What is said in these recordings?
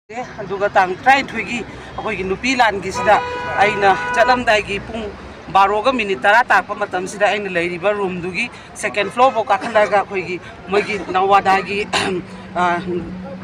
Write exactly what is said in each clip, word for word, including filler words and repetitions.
ꯑꯗꯨꯒ ꯇꯥꯡ ꯇꯔꯥꯅꯤꯊꯣꯏꯒꯤ ꯑꯩꯈꯣꯏꯒꯤ ꯅꯨꯄꯤ ꯂꯥꯟꯒꯤꯁꯤꯗ ꯑꯩꯅ ꯆꯠꯂꯝꯗꯥꯏꯒꯤ ꯄꯨꯡ ꯕꯥꯔꯣꯒ ꯃꯤꯅꯤꯠ ꯇꯔꯥ ꯇꯥꯔꯛꯄ ꯃꯇꯝꯁꯤꯗ ꯑꯩꯅ ꯂꯩꯔꯤꯕ ꯔꯨꯝꯗꯨꯒꯤ ꯁꯦꯀꯦꯟ ꯐ꯭ꯂꯣꯔꯐꯥꯎ ꯀꯥꯈꯠꯂꯒ ꯑꯩꯈꯣꯏꯒꯤ ꯃꯣꯏꯒꯤ ꯅꯋꯥꯗꯥꯒꯤ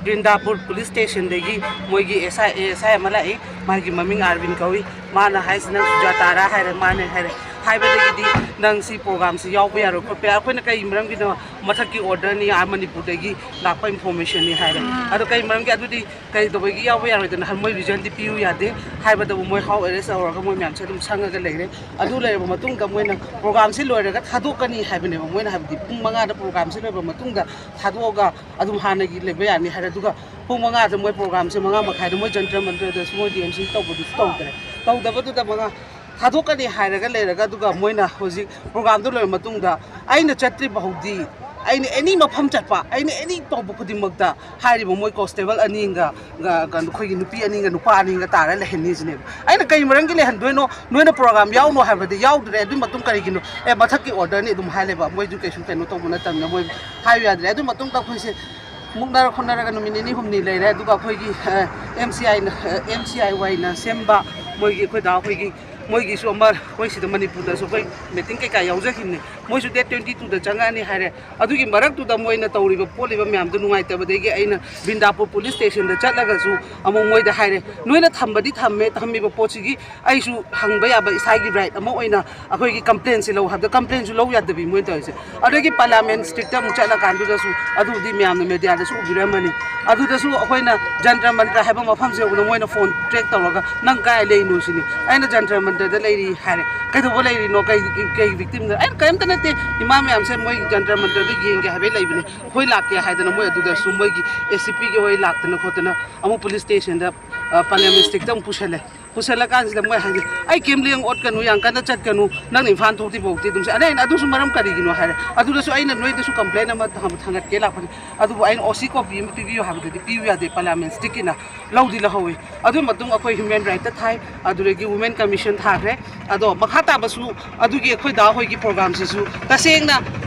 ꯕ꯭ꯔꯤꯟꯗꯥꯄꯨꯔ ꯄꯨꯂꯤꯁ ꯁ꯭ꯇꯦꯁꯟꯗꯒꯤ ꯃꯣꯏꯒꯤ ꯑꯦꯁ ꯑꯥꯏ ꯑꯦ ꯑꯦꯁ ꯑꯥꯏ ꯑꯃ ꯂꯥꯛꯏ꯫ ꯃꯥꯒꯤ ꯃꯃꯤꯡ ꯑꯥꯔꯕꯤꯟ ꯀꯧꯏ꯫ ꯃꯥꯅ ꯍꯥꯏꯁꯤꯅ, "ꯁꯨꯖꯥꯇꯥꯔꯥ?" ꯍꯥꯏꯔꯦ꯫ ꯃꯥꯅꯦ ꯍꯥꯏꯔꯦ꯫ ꯍꯥꯏꯕꯗꯒꯤꯗꯤ ꯅꯪ ꯁꯤ ꯄ꯭ꯔꯣꯒꯥꯝꯁꯤ ꯌꯥꯎꯕ ꯌꯥꯔꯣꯏ ꯈꯣꯠꯄ ꯌꯥꯔꯣꯏ꯫ ꯑꯩꯈꯣꯏꯅ ꯀꯩ ꯃꯔꯝꯒꯤꯅꯣ? ꯃꯊꯛꯀꯤ ꯑꯣꯔꯗꯔꯅꯤ, ꯑꯥ ꯃꯅꯤꯄꯨꯔꯗꯒꯤ ꯂꯥꯛꯄ ꯏꯟꯐꯣꯔꯃꯦꯁꯟꯅꯤ ꯍꯥꯏꯔꯦ꯫ ꯑꯗꯣ ꯀꯩ ꯃꯔꯝꯒꯤ? ꯑꯗꯨꯗꯤ ꯀꯩꯗꯧꯕꯒꯤ ꯌꯥꯎꯕ ꯌꯥꯔꯣꯏꯗꯅ ꯍꯥꯏ-, ꯃꯣꯏ ꯔꯤꯖꯟꯗꯤ ꯄꯤꯌꯨ ꯌꯥꯗꯦ꯫ ꯍꯥꯏꯕꯗꯕꯨ ꯃꯣꯏ ꯍꯥꯎꯁ ꯑꯦꯔꯦꯁ ꯇꯧꯔꯒ ꯃꯣꯏ ꯃꯌꯥꯝꯁꯦ ꯑꯗꯨꯝ ꯁꯪꯉꯒ ꯂꯩꯔꯦ꯫ ꯑꯗꯨ ꯂꯩꯔꯕ ꯃꯇꯨꯡꯗ ꯃꯣꯏꯅ ꯄ꯭ꯔꯣꯒꯥꯝꯁꯤ ꯂꯣꯏꯔꯒ ꯊꯥꯗꯣꯛꯀꯅꯤ ꯍꯥꯏꯕꯅꯦꯕ꯫ ꯃꯣꯏꯅ ꯍꯥꯏꯕꯗꯤ ꯄꯨꯡ ꯃꯉꯥꯗ ꯄ꯭ꯔꯣꯒꯥꯝꯁꯤ ꯂꯣꯏꯔꯕ ꯃꯇꯨꯡꯗ ꯊꯥꯗꯣꯛꯑꯒ ꯑꯗꯨꯝ ꯍꯥꯟꯅꯒꯤ ꯂꯩꯕ ꯌꯥꯅꯤ ꯍꯥꯏꯔꯦ꯫ ꯑꯗꯨꯒ ꯄꯨꯡ ꯃꯉꯥꯗ ꯃꯣꯏ ꯄ꯭ꯔꯣꯒꯥꯝꯁꯦ ꯃꯉꯥ ꯃꯈꯥꯏꯗ ꯃꯣꯏ ꯖꯟꯇꯔ ꯃꯟꯇꯔꯗꯁꯨ ꯃꯣꯏ ꯗꯤ ꯑꯦꯝ ꯁꯤ ꯇꯧꯕꯗꯨꯁꯨ ꯇꯧꯗ꯭ꯔꯦ꯫ ꯇꯧꯗꯕꯗꯨꯗ ꯃꯉꯥ ꯊꯥꯗꯣꯛꯀꯅꯤ ꯍꯥꯏꯔꯒ ꯂꯩꯔꯒ, ꯑꯗꯨꯒ ꯃꯣꯏꯅ ꯍꯧꯖꯤꯛ ꯄ꯭ꯔꯣꯒꯥꯝꯗꯣ ꯂꯣꯏꯔ ꯃꯇꯨꯡꯗ ꯑꯩꯅ ꯆꯠꯇ꯭ꯔꯤ ꯐꯥꯎꯗꯤ, ꯑꯩꯅ ꯑꯦꯅꯤ ꯃꯐꯝ ꯆꯠꯄ, ꯑꯩꯅ ꯑꯦꯅꯤ ꯇꯧꯕ ꯈꯨꯗꯤꯡꯃꯛꯇ ꯍꯥꯏꯔꯤꯕ ꯃꯣꯏ ꯀꯣꯟꯁꯇꯦꯕꯜ ꯑꯅꯤꯒ, ꯒ-, ꯀꯩꯅꯣ, ꯑꯩꯈꯣꯏꯒꯤ ꯅꯨꯄꯤ ꯑꯅꯤꯒ ꯅꯨꯄꯥ ꯑꯅꯤꯒ ꯇꯥꯔ ꯂꯩꯍꯟꯅꯤꯁꯤꯅꯦꯕ꯫ ꯑꯩꯅ ꯀꯩ ꯃꯔꯝꯒꯤ ꯂꯩꯍꯟꯗꯣꯏꯅꯣ? ꯅꯣꯏꯅ ꯄ꯭ꯔꯣꯒꯥꯝ ꯌꯥꯎꯅꯣ ꯍꯥꯏꯕꯗꯤ ꯌꯥꯎꯗ꯭ꯔꯦ, ꯑꯗꯨꯒꯤ ꯃꯇꯨꯡ ꯀꯔꯤꯒꯤꯅꯣ? ꯑꯦ, ꯃꯊꯛꯀꯤ ꯑꯣꯔꯗꯔꯅꯤ ꯑꯗꯨꯝ ꯍꯥꯏ ꯂꯩꯕ꯫ ꯃꯣꯏꯁꯨ ꯀꯩꯁꯨ ꯀꯩꯅꯣ ꯇꯧꯕ ꯅꯠꯇꯕꯅꯤꯅ ꯃꯣꯏ ꯍꯥꯏꯕ ꯌꯥꯗ꯭ꯔꯦ꯫ ꯑꯗꯨꯒꯤ ꯃꯇꯨꯡꯗ ꯑꯩꯈꯣꯏꯁꯦ ꯃꯨꯛꯅꯔ ꯈꯣꯠꯅꯔꯒ ꯅꯨꯃꯤꯠ ꯅꯤꯅꯤ ꯍꯨꯝꯅꯤ ꯂꯩꯔꯦ꯫ ꯑꯗꯨꯒ ꯑꯩꯈꯣꯏꯒꯤ, ꯑ, ꯑꯦꯝ ꯁꯤ ꯑꯥꯏꯅ, ꯑ, ꯑꯦꯝ ꯁꯤ ꯑꯥꯏ ꯋꯥꯏꯅ ꯁꯦꯝꯕ ꯃꯣꯏꯒꯤ, ꯑꯩꯈꯣꯏ ꯗꯥ ꯍꯣꯏꯒꯤ, ꯃꯣꯏꯒꯤꯁꯨ ꯑꯃ ꯑꯩꯈꯣꯏ ꯁꯤꯗ ꯃꯅꯤꯄꯨꯔꯗꯁꯨ ꯑꯩꯈꯣꯏ ꯃꯤꯇꯤꯡ ꯀꯩꯀꯥ ꯌꯥꯎꯖꯈꯤꯕꯅꯦ꯫ ꯃꯣꯏꯁꯨ ꯗꯦꯠ ꯇ꯭ꯋꯦꯟꯇꯤ ꯇꯨꯗ ꯆꯪꯉꯛꯑꯅꯤ ꯍꯥꯏꯔꯦ꯫ ꯑꯗꯨꯒꯤ ꯃꯔꯛꯇꯨꯗ ꯃꯣꯏꯅ ꯇꯧꯔꯤꯕ ꯈꯣꯠꯂꯤꯕ ꯃꯌꯥꯝꯗꯨ ꯅꯨꯡꯉꯥꯏꯇꯕꯗꯒꯤ ꯑꯩꯅ ꯕꯤꯟꯗꯥꯄꯨꯔ ꯄꯨꯂꯤꯁ ꯁ꯭ꯇꯦꯁꯟꯗ ꯆꯠꯂꯒꯁꯨ ꯑꯃꯨꯛ ꯃꯣꯏꯗ ꯍꯥꯏꯔꯦ, "ꯅꯣꯏꯅ ꯊꯝꯕꯗꯤ ꯊꯝꯃꯦ, ꯊꯝꯃꯤꯕ ꯄꯣꯠꯁꯤꯒꯤ ꯑꯩꯁꯨ ꯍꯪꯕ ꯌꯥꯕ ꯏꯁꯥꯒꯤ ꯔꯥꯏꯠ ꯑꯃ ꯑꯣꯏꯅ ꯑꯩꯈꯣꯏꯒꯤ ꯀꯝꯄ꯭ꯂꯦꯟꯁꯤ ꯂꯧ" ꯍꯥꯏꯕꯗ ꯀꯝꯄ꯭ꯂꯦꯟꯁꯨ ꯂꯧ ꯌꯥꯗꯕꯤ ꯃꯣꯏꯅ ꯇꯧꯔꯤꯁꯦ꯫ ꯑꯗꯒꯤ ꯄꯥꯔꯂꯤꯌꯥꯃꯦꯟ ꯗꯤꯁꯇ꯭ꯔꯤꯛꯇ ꯑꯃꯨꯛ ꯆꯠꯂꯀꯥꯟꯗꯨꯗꯁꯨ, ꯑꯗꯨꯕꯨꯗꯤ ꯃꯌꯥꯝꯅ ꯃꯦꯗꯤꯌꯥꯗꯁꯨ ꯎꯕꯤꯔꯝꯃꯅꯤ, ꯑꯗꯨꯗꯁꯨ ꯑꯩꯈꯣꯏꯅ ꯖꯟꯇꯔ ꯃꯟꯇꯔ ꯍꯥꯏꯕ ꯃꯐꯝꯁꯦ ꯌꯧꯕꯗ ꯃꯣꯏꯅ ꯐꯣꯟ ꯇ꯭ꯔꯦꯛ ꯇꯧꯔꯒ, "ꯅꯪ ꯀꯥꯏ ꯂꯩꯔꯤꯅꯣ?" ꯁꯤꯅꯤ꯫ ꯑꯩꯅ ꯖꯟꯇꯔ ꯃꯟꯇꯔꯗ ꯂꯩꯔꯤ ꯍꯥꯏꯔꯦ꯫ "ꯀꯩꯗꯧꯕ ꯂꯩꯔꯤꯅꯣ? ꯀꯩ, ꯀꯩ ꯚꯤꯛꯇꯤꯝꯅꯣ?" ꯑꯩꯅ, "ꯀꯩꯝꯇ ꯅꯠꯇꯦ, ꯏꯃꯥ ꯃꯌꯥꯝꯁꯦ ꯃꯣꯏ ꯖꯟꯇꯔ ꯃꯟꯇꯔꯗ ꯌꯦꯡꯒꯦ ꯍꯥꯏꯕꯩ ꯂꯩꯕꯅꯦ, ꯑꯩꯈꯣꯏ ꯂꯥꯛꯀꯦ" ꯍꯥꯏꯗꯅ ꯃꯣꯏ ꯑꯗꯨꯗꯁꯨ ꯃꯣꯏꯒꯤ ꯑꯦ ꯁꯤ ꯄꯤꯒꯤ ꯍꯣꯏ ꯂꯥꯛꯇꯅ ꯈꯣꯠꯇꯅ ꯑꯃꯨꯛ ꯄꯨꯂꯤꯁ ꯁ꯭ꯇꯦꯁꯟꯗ, ꯑ, ꯄꯥꯔꯂꯤꯌꯥꯃꯦꯟ ꯗꯤꯁꯇ꯭ꯔꯤꯛꯇ ꯑꯃꯨꯛ ꯄꯨꯁꯜꯂꯦ꯫ ꯄꯨꯁꯜꯂꯀꯥꯟꯁꯤꯗ ꯃꯣꯏ ꯍꯥꯏꯁꯦ, "ꯑꯩ ꯀꯩꯝ ꯂꯦꯡ ꯑꯣꯠꯀꯅꯨ, ꯌꯥꯝ ꯀꯟꯅ ꯆꯠꯀꯅꯨ, ꯅꯪ ꯏꯝꯐꯥꯜ ꯊꯣꯛꯇ꯭ꯔꯤ ꯐꯥꯎꯗꯤ ꯑꯗꯨꯝ ꯆꯠ-," ꯑꯗꯩ ꯑꯩꯅ, "ꯑꯗꯨꯁꯨ ꯃꯔꯝ ꯀꯔꯤꯒꯤꯅꯣ?" ꯍꯥꯏꯔꯦ꯫ ꯑꯗꯨꯗꯁꯨ ꯑꯩꯅ ꯅꯣꯏꯗꯁꯨ ꯀꯝꯄ꯭ꯂꯦꯟ ꯑꯃ ꯊꯥꯡ-, ꯊꯥꯡꯒꯠꯀꯦ ꯂꯥꯛꯄꯅꯤ, ꯑꯗꯨꯕꯨ ꯑꯩꯅ ꯑꯣ ꯁꯤ ꯀꯣꯄꯤ ꯑꯃ ꯄꯤꯕꯤꯌꯨ ꯍꯥꯏꯕꯗꯗꯤ ꯄꯤꯌꯨ ꯌꯥꯗꯦ, ꯄꯥꯔꯂꯤꯌꯥꯃꯦꯟ ꯗꯤꯁꯇ꯭ꯔꯤꯛꯀꯤꯅ꯫ ꯂꯧꯗꯤ ꯂꯧꯍꯧꯋꯤ꯫ ꯑꯗꯨꯒꯤ ꯃꯇꯨꯡ ꯑꯩꯈꯣꯏ ꯍ꯭ꯌꯨꯃꯦꯟ ꯔꯥꯏꯠꯇ ꯊꯥꯏ, ꯑꯗꯨꯗꯒꯤ ꯋꯨꯃꯦꯟ ꯀꯃꯤꯁꯟ ꯊꯥꯈ꯭ꯔꯦ꯫ ꯑꯗꯣ ꯃꯈꯥ ꯇꯥꯕꯁꯨ ꯑꯗꯨꯒꯤ ꯑꯩꯈꯣꯏ ꯗꯥ ꯍꯣꯏꯒꯤ ꯄ꯭ꯔꯣꯒꯥꯝꯁꯤꯁꯨ ꯇꯁꯦꯡꯅ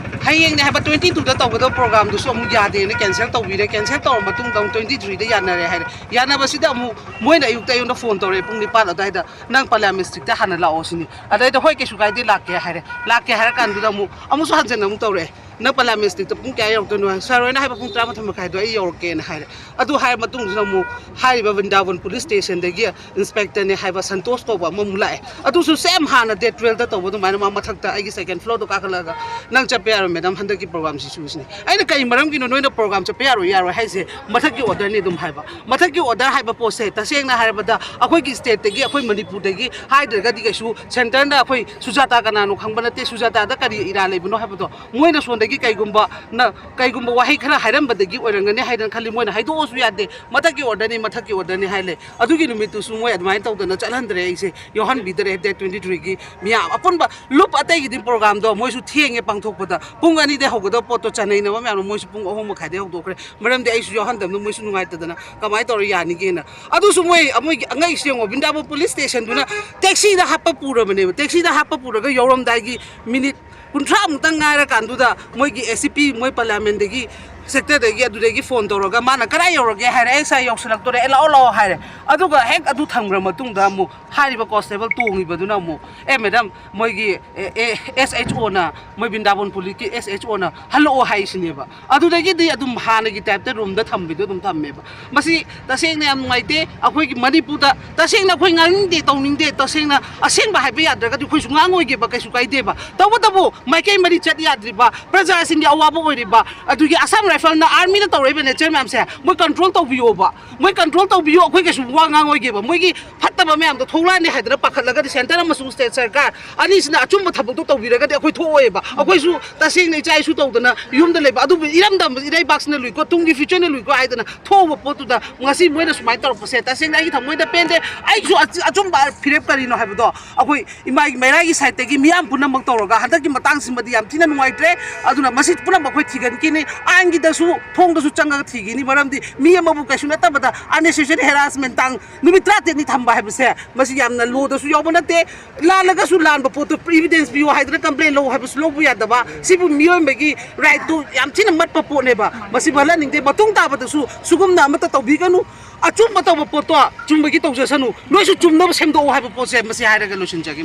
ꯍꯌꯦꯡꯅꯦ ꯍꯥꯏꯕ twenty two ꯗ ꯇꯧꯒꯗꯕ programꯗꯨꯁꯨ ꯑꯃꯨꯛ ꯌꯥꯗꯦꯅ cancel ꯇꯧꯕꯤꯔꯦ꯫ Cancel ꯇꯧꯔ ꯃꯇꯨꯡꯗ ꯑꯃꯨꯛ twenty three ꯗ ꯌꯥꯅꯔꯦ ꯍꯥꯏꯔꯦ꯫ ꯌꯥꯅꯕꯁꯤꯗ ꯑꯃꯨꯛ ꯃꯣꯏꯅ ꯑꯌꯨꯛꯇ ꯑꯩꯉꯣꯟꯗ phone ꯇꯧꯔꯛꯑꯦ, ꯄꯨꯡ ꯅꯤꯄꯥꯟ ꯑꯗꯨꯋꯥꯏꯗ, "ꯅꯪ ꯄꯂꯥ ꯃꯤꯁꯇꯤꯛꯇ ꯍꯥꯟꯅ ꯂꯥꯛꯑꯣ" ꯁꯤꯅꯤ꯫ ꯑꯗꯩꯗ "ꯍꯣꯏ, ꯀꯩꯁꯨ ꯀꯥꯏꯗꯦ, ꯂꯥꯛꯀꯦ" ꯍꯥꯏꯔꯦ꯫ ꯂꯥꯛꯀꯦ ꯍꯥꯏꯔ ꯀꯥꯟꯗꯨꯗ ꯑꯃꯨꯛ, ꯑꯃꯨꯛꯁꯨ ꯍꯟꯖꯟꯅ ꯑꯃꯨꯛ ꯇꯧꯔꯛꯑꯦ, "ꯅꯪ ꯄꯂꯥ ꯃꯤꯁꯇꯤꯛꯇ ꯄꯨꯡ ꯀꯌꯥ ꯌꯧꯔꯛꯇꯣꯏꯅꯣ?" "ꯁꯥꯔ ꯍꯣꯏꯅ ꯍꯥꯏꯕ ꯄꯨꯡ ꯇꯔꯥꯃꯥꯊꯣꯏ ꯃꯈꯥꯏꯗꯣ ꯑꯩ ꯌꯧꯔꯛꯀꯦꯅ" ꯍꯥꯏꯔꯦ꯫ ꯑꯗꯨ ꯍꯥꯏꯔ ꯃꯇꯨꯡꯁꯤꯗ ꯑꯃꯨꯛ ꯍꯥꯏꯔꯤꯕ ꯕ꯭ꯔꯤꯟꯗꯥꯕꯟ police stationꯗꯒꯤ inspectorꯅꯦ ꯍꯥꯏꯕ ꯁꯟꯇꯣꯁ ꯀꯧꯕ ꯑꯃꯃꯨꯛ ꯂꯥꯛꯑꯦ꯫ ꯑꯗꯨꯁꯨ same ꯍꯥꯟꯅ date twelveꯇ ꯇꯧꯕ ꯑꯗꯨꯃꯥꯏꯅ ꯃꯥ ꯃꯊꯛꯇ ꯑꯩꯒꯤ second floorꯗꯣ ꯀꯥꯈꯠꯂꯒ, "ꯅꯪ ꯆꯠꯄ ꯌꯥꯔꯣꯏ ꯃꯦꯗꯥꯝ, ꯍꯟꯗꯛꯀꯤ programꯁꯤꯁꯨ" ꯁꯤꯅꯤ꯫ ꯑꯩꯅ "ꯀꯩ ꯃꯔꯝꯒꯤꯅꯣ ꯅꯣꯏꯅ program ꯆꯠꯄ ꯌꯥꯔꯣꯏ, ꯌꯥꯔꯣꯏ ꯍꯥꯏꯁꯦ? ꯃꯊꯛꯀꯤ orderꯅꯤ" ꯑꯗꯨꯝ ꯍꯥꯏꯕ꯫ ꯃꯊꯛꯀꯤ order ꯍꯥꯏꯕ ꯄꯣꯠꯁꯦ ꯇꯁꯦꯡꯅ ꯍꯥꯏꯔꯕꯗ ꯑꯩꯈꯣꯏꯒꯤ stateꯇꯒꯤ, ꯑꯩꯈꯣꯏ ꯃꯅꯤꯄꯨꯔꯗꯒꯤ ꯍꯥꯏꯗ꯭ꯔꯒꯗꯤ ꯀꯩꯁꯨ centreꯅ, ꯑꯩꯈꯣꯏ ꯁꯨꯖꯥꯇꯥ ꯀꯅꯥꯅꯣ ꯈꯪꯕ ꯅꯠꯇꯦ, ꯁꯨꯖꯥꯇꯥꯗ ꯀꯔꯤ ꯏꯔꯥ ꯂꯩꯕꯅꯣ ꯍꯥꯏꯕꯗꯣ ꯃꯣꯏꯅ ꯁꯣꯝꯗꯒꯤ ꯀꯩꯒꯨꯝꯕ ꯅ-, ꯀꯩꯒꯨꯝꯕ ꯋꯥꯍꯩ ꯈꯔ ꯍꯥꯏꯔꯝꯕꯗꯒꯤ ꯑꯣꯏꯔꯝꯒꯅꯤ ꯍꯥꯏꯗꯅ ꯈꯜꯂꯤ꯫ ꯃꯣꯏꯅ ꯍꯥꯏꯗꯣꯛꯑꯁꯨ ꯌꯥꯗꯦ, "ꯃꯊꯛꯀꯤ orderꯅꯤ, ꯃꯊꯛꯀꯤ orderꯅꯤ" ꯍꯥꯏ ꯂꯩ꯫ ꯑꯗꯨꯒꯤ ꯅꯨꯃꯤꯠꯇꯨꯁꯨ ꯃꯣꯏ ꯑꯗꯨꯃꯥꯏꯅ ꯇꯧꯗꯅ ꯆꯠꯍꯟꯗ꯭ꯔꯦ ꯑꯩꯁꯦ, ꯌꯥꯎꯍꯟꯕꯤꯗ꯭ꯔꯦ꯫ Date twenty threeꯒꯤ ꯃꯤꯌꯥꯝ ꯑꯄꯨꯟꯕ ꯂꯨꯞ ꯑꯇꯩꯒꯤꯗꯤ programꯗꯣ ꯃꯣꯏꯁꯨ ꯊꯦꯡꯉꯦ ꯄꯥꯡꯊꯣꯛꯄꯗ, ꯄꯨꯡ ꯑꯅꯤꯗꯩ ꯍꯧꯒꯗꯕ ꯄꯣꯠꯇꯣ ꯆꯟꯅꯩꯅꯕ ꯃꯌꯥꯝꯗꯣ ꯃꯣꯏꯁꯨ ꯄꯨꯡ ꯑꯍꯨꯝ ꯃꯈꯥꯏꯗꯩ ꯍꯧꯗꯣꯛꯈ꯭ꯔꯦ꯫ ꯃꯔꯝꯗꯤ ꯑꯩꯁꯨ ꯌꯥꯎꯍꯟꯗꯕꯅ ꯃꯣꯏꯁꯨ ꯅꯨꯡꯉꯥꯏꯇꯗꯅ ꯀꯃꯥꯏꯅ ꯇꯧꯔ ꯌꯥꯅꯤꯒꯦꯅ꯫ ꯑꯗꯨꯁꯨ ꯃꯣꯏ, ꯃꯣꯏꯒꯤ ꯑꯉꯛꯏꯁꯦ ꯌꯦꯡꯉꯣ, ꯕ꯭ꯔꯤꯟꯗꯥꯕꯟ police stationꯗꯨꯅ taxiꯗ ꯍꯥꯞꯄ ꯄꯨꯔꯕꯅꯦꯕ꯫ Taxiꯗ ꯍꯥꯞꯄ ꯄꯨꯔꯒ ꯌꯧꯔꯝꯗꯥꯏꯒꯤ minute ꯀꯨꯟꯊ꯭ꯔꯥꯃꯨꯛꯇꯪ ꯉꯥꯏꯔꯀꯥꯟꯗꯨꯗ ꯃꯣꯏꯒꯤ S C P, ꯃꯣꯏ parliamentꯗꯒꯤ, sectorꯗꯒꯤ, ꯑꯗꯨꯗꯒꯤ phone ꯇꯧꯔꯒ, ꯃꯥꯅ "ꯀꯗꯥꯏ ꯌꯧꯔꯒꯦ?" ꯍꯥꯏꯔꯦ꯫ "ꯑꯩ ꯁ꯭ꯋꯥꯏ ꯌꯧꯁꯤꯜꯂꯛꯇꯣꯔꯦ, ꯑꯦ, ꯂꯥꯛꯑꯣ, ꯂꯥꯛꯑꯣ" ꯍꯥꯏꯔꯦ꯫ ꯑꯗꯨꯒ ꯍꯦꯛ ꯑꯗꯨ ꯊꯝꯈ꯭ꯔ ꯃꯇꯨꯡꯗ ꯑꯃꯨꯛ ꯍꯥꯏꯔꯤꯕ constable ꯇꯣꯡꯉꯤꯕꯗꯨꯅ ꯑꯃꯨꯛ, "ꯑꯦ, ꯃꯦꯗꯥꯝ, ꯃꯣꯏꯒꯤ, ꯑꯦ, ꯑꯦ, S H Oꯅ, ꯃꯣꯏ ꯕ꯭ꯔꯤꯟꯗꯥꯕꯟ policeꯀꯤ S H Oꯅ ꯍꯜꯂꯛꯑꯣ" ꯍꯥꯏꯁꯤꯅꯦꯕ꯫ ꯑꯗꯨꯗꯒꯤꯗꯤ ꯑꯗꯨꯝ ꯍꯥꯟꯅꯒꯤ typeꯇ roomꯗ ꯊꯝꯕꯤꯗꯣ ꯑꯗꯨꯝ ꯊꯝꯃꯦꯕ꯫ ꯃꯁꯤ ꯇꯁꯦꯡꯅ ꯌꯥꯝ ꯅꯨꯡꯉꯥꯏꯇꯦ꯫ ꯑꯩꯈꯣꯏꯒꯤ ꯃꯅꯤꯄꯨꯔꯗ ꯇꯁꯦꯡꯅ ꯑꯩꯈꯣꯏ ꯉꯥꯡꯅꯤꯡꯗꯦ, ꯇꯧꯅꯤꯡꯗꯦ, ꯇꯁꯦꯡꯅ ꯑꯁꯦꯡꯕ ꯍꯥꯏꯕ ꯌꯥꯗ꯭ꯔꯒꯗꯤ ꯑꯩꯈꯣꯏꯁꯨ ꯉꯥꯡꯉꯣꯏꯒꯦꯕ, ꯀꯩꯁꯨ ꯀꯥꯏꯗꯦꯕ꯫ ꯇꯧꯕꯇꯕꯨ ꯃꯥꯏꯀꯩ ꯃꯔꯤ ꯆꯠ ꯌꯥꯗ꯭ꯔꯤꯕ, ꯄ꯭ꯔꯖꯥꯁꯤꯡꯒꯤ ꯑꯋꯥꯕ ꯑꯣꯏꯔꯤꯕ, ꯑꯗꯨꯒꯤ Assam Riflesꯅ, armyꯅ ꯇꯧꯔꯛꯏꯕ nature ꯃꯌꯥꯝꯁꯦ ꯃꯣꯏ control ꯇꯧꯕꯤꯌꯣꯕ꯫ ꯃꯣꯏ control ꯇꯧꯕꯤꯌꯨ, ꯑꯩꯈꯣꯏ ꯀꯩꯁꯨ ꯋꯥ ꯉꯥꯡꯉꯣꯏꯒꯦꯕ꯫ ꯃꯣꯏꯒꯤ ꯐꯠꯇꯕ ꯃꯌꯥꯝꯗꯣ ꯊꯣꯛꯂꯛꯑꯅꯤ ꯍꯥꯏꯗꯅ ꯄꯥꯈꯠꯂꯒꯗꯤ centre ꯑꯃꯁꯨꯡ state ꯁꯔꯀꯥꯔ ꯑꯅꯤꯁꯤꯅ ꯑꯆꯨꯝꯕ ꯊꯕꯛꯇꯣ ꯇꯧꯕꯤꯔꯒꯗꯤ ꯑꯩꯈꯣꯏ ꯊꯣꯛꯑꯣꯏꯕ꯫ ꯑꯩꯈꯣꯏꯁꯨ ꯇꯁꯦꯡꯅ ꯏꯆꯥ ꯏꯁꯨ ꯇꯧꯗꯅ ꯌꯨꯝꯗ ꯂꯩꯕ, ꯑꯗꯨꯕꯨ ꯏꯔꯝꯗꯝ ꯏꯔꯩꯕꯥꯛꯁꯤꯅ ꯂꯨꯏꯀꯣ, ꯇꯨꯡꯒꯤ futureꯅ ꯂꯨꯏꯀꯣ ꯍꯥꯏꯗꯅ ꯊꯣꯛꯎꯕ ꯄꯣꯠꯇꯨꯗ ꯉꯁꯤ ꯃꯣꯏꯅ ꯁꯨꯃꯥꯏꯅ ꯇꯧꯔꯛꯄꯁꯦ ꯇꯁꯦꯡꯅ ꯑꯩꯒꯤ ꯊꯃꯣꯏꯗ ꯄꯦꯟꯗꯦ꯫ ꯑꯩꯁꯨ ꯑꯆ-, ꯑꯆꯨꯝꯕ ꯐꯤꯔꯦꯞ ꯀꯔꯤꯅꯣ ꯍꯥꯏꯕꯗꯣ ꯑꯩꯈꯣꯏ ꯏꯃꯥꯒꯤ ꯃꯩꯔꯥꯒꯤ sideꯇꯒꯤ ꯃꯤꯌꯥꯝ ꯄꯨꯝꯅꯃꯛ ꯇꯧꯔꯒ ꯍꯟꯗꯛꯀꯤ ꯃꯇꯥꯡꯁꯤꯃꯗꯤ ꯌꯥꯝ ꯊꯤꯅ ꯅꯨꯡꯉꯥꯏꯇ꯭ꯔꯦ꯫ ꯑꯗꯨꯅ ꯃꯁꯤ ꯄꯨꯝꯅꯃꯛ ꯑꯩꯈꯣꯏ ꯊꯤꯒꯠꯈꯤꯅꯤ, ꯑꯥꯏꯟꯒꯤꯗꯁꯨ ꯊꯣꯡꯗꯁꯨ ꯆꯪꯉꯒ ꯊꯤꯈꯤꯅꯤ꯫ ꯃꯔꯝꯗꯤ ꯃꯤ ꯑꯃꯕꯨ ꯀꯩꯁꯨ ꯅꯠꯇꯕꯗ unnecessary harassment ꯇꯥꯡ ꯅꯨꯃꯤꯠ ꯇꯔꯥꯇꯔꯦꯠꯅꯤ ꯊꯝꯕ ꯍꯥꯏꯕꯁꯤ ꯁꯦ, ꯃꯁꯤ ꯌꯥꯝꯅ ꯂꯣꯗꯁꯨ ꯌꯥꯎꯕ ꯅꯠꯇꯦ꯫ ꯂꯥꯜꯂꯒꯁꯨ ꯂꯥꯟꯕ ꯄꯣꯠꯇꯨ evidence ꯄꯤꯌꯨ ꯍꯥꯏꯗꯅ complain ꯂꯧ ꯍꯥꯏꯕꯁꯨ ꯂꯧꯕ ꯌꯥꯗꯕ꯫ ꯁꯤꯕꯨ ꯃꯤꯑꯣꯏꯕꯒꯤ right ꯇꯨ ꯌꯥꯝ ꯊꯤꯅ ꯃꯠꯄ ꯄꯣꯠꯅꯦꯕ꯫ ꯃꯁꯤ ꯐꯍꯜꯍꯟꯅꯤꯡꯗꯦ꯫ ꯃꯇꯨꯡ ꯇꯥꯕꯗꯁꯨ ꯁꯤꯒꯨꯝꯅ ꯑꯃꯠꯇ ꯇꯧꯕꯤꯒꯅꯨ꯫ ꯑꯆꯨꯝꯕ ꯇꯧꯕ ꯄꯣꯠꯇꯣ ꯆꯨꯝꯕꯒꯤ ꯇꯧꯖꯁꯅꯨ꯫ ꯅꯣꯏꯁꯨ ꯆꯨꯝꯅꯕ ꯁꯦꯝꯗꯣꯛꯑꯣ ꯍꯥꯏꯕ ꯄꯣꯠꯁꯦ ꯃꯁꯤ ꯍꯥꯏꯔꯒ ꯂꯣꯏꯁꯤꯟꯖꯒꯦ꯫